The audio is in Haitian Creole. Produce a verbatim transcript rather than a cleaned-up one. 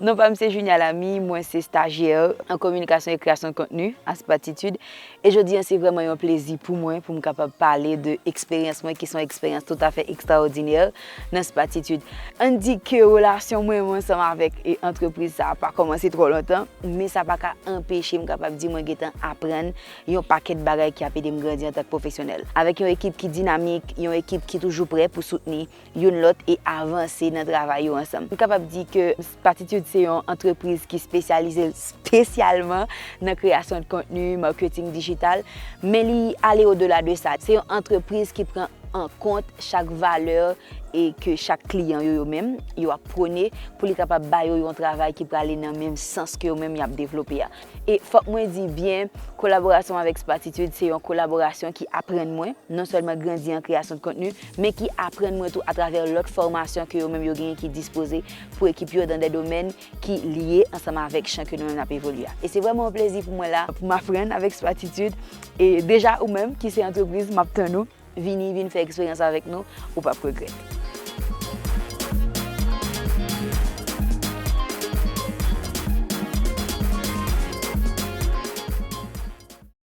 Non pa m se Junia Lamy, mwen se stajyè an kominikasyon e kreyasyon de kontni a Spatitude. E jodi an se vrèman yon plezi pou mwen pou m kapab pale de eksperyans mwen ki se yon eksperyans toutafè ekstraòdinè nan Spatitude. Ann di ke relasyon mwen ansanm avèk e antrepriz sa a pa kòmanse twò lontan, men sa pa ka anpeche m kapab di mwen gentan aprann yon pakèt bagay ki ap ede m grandi antank pwofesyonèl. Avèk yon ekip ki dinamik, yon ekip ki toujou prè pou soutni youn lòt e avanse nan travay yo ansanm. M kapab di ke Spatitude se yon antrepriz ki espesyalize l espesyalman nan kreyasyon de kontni, maketing dijital, men li ale odela de sa. Se yon antrepriz ki pran an kont chak valè e ke chak kliyan yo, yo menm, yo ap pwone pou li kapab ba yo yon travay ki prale nan menm sans ke yo menm y ap devlope a. E fòk mwen di byen, kolaborasyon avèk Spatitude se yon kolaborasyon ki aprann mwen non sèlman grandi an kreyasyon de kontni, men ki aprann mwen tou atravè lòt fòmasyon ke yo menm yo genyen ki dispoze pou ekip yo dan de domèn ki lye ansanm avèk chan ke nou menm n ap evolye a. E se vrèman yon plezi pou mwen la, pou m aprann avèk Spatitude. E deja ou menm ki se antrepriz, m ap tann ou. Vini, vin fè eksperyans avèk nou, ou p ap regrèt.